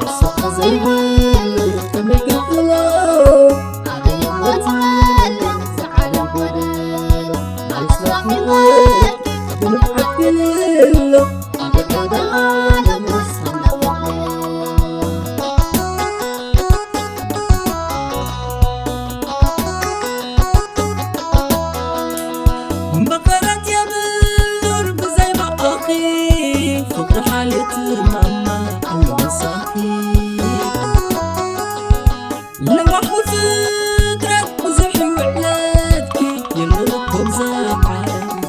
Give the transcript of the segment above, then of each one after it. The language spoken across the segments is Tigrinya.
ንስኻ ዘይብሉ ከመይ ክኽሎ? ኣበይ እሞ ትመልስ ዓለም ጎደሎ? ናይ ስራሕ ህይወት ብንፍዓት ክልሎ፣ ኣብ ደገ ዓለም ራስኻ እናኾሎ። መቐረት የብሉን ብዘይ ብኣኺ፣ ፍቕሪ ሓልዮት ማማ ኣሎ ምሳኺ። ለዋህ ፍጥረት ብዙሕ ይውዕለትኪ፣ የለን እኮ ብዛዕባ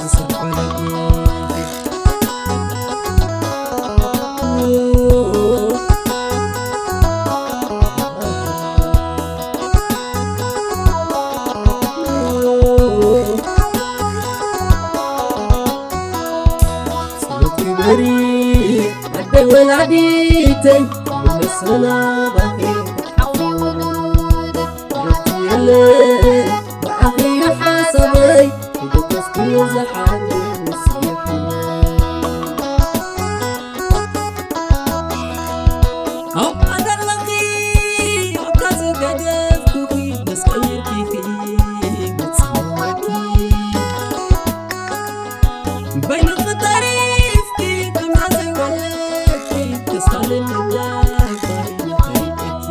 ዝሰርሖ ለውጢ። ጸሎት ግበሪ ኣደይ ወላዲተይ፣ መሰናባኺ ሓዊ ውሉድ። ረፍቲ የለ ብኣኺ ሓሳበይ፣ ይደገስ ኩሉ ዝሓድር ንስኺ ሕመይ። ኣብ ኣዳለኺ ኣብታ ዝገደፍኩኺ፣ ምስ ቀይርኪ ክመጽእ ኣለኪ። በይንኺ ተሪፍኪ፣ ከምዛ ዘይወለድኪ፣ ተስፋ ልምዳ ባይንኺ ርእየኪ።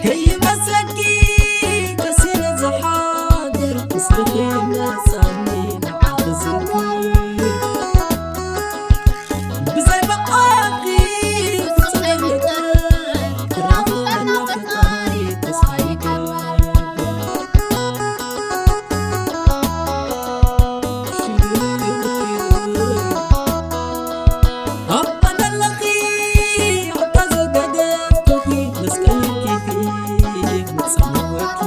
ከይመስለኪ፣ ተሲለ ዝሓድር፣ ምስልኺ መጻኒ ንዓኺ ዝንኩር። ብዘይ ብኣኺ ፍጹም ኣይፍጠር፣ ክራኸበና ፈጣሪ ተስፋ ይገብር። ኣብ ዘለኺ፣ ኣብታ ዝገደፍኩኺ፣ ምስ ቀይርኪ ክመጽእ ኣለኪ።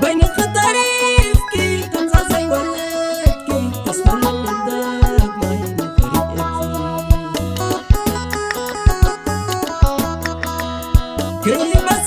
በይንኺ ተሪፍኪ፣ ከምዛ ዘይወለድኪ፣ ተስፋ ኣለኒ ዳግማይ ንኽርእየኪ። ከይመስ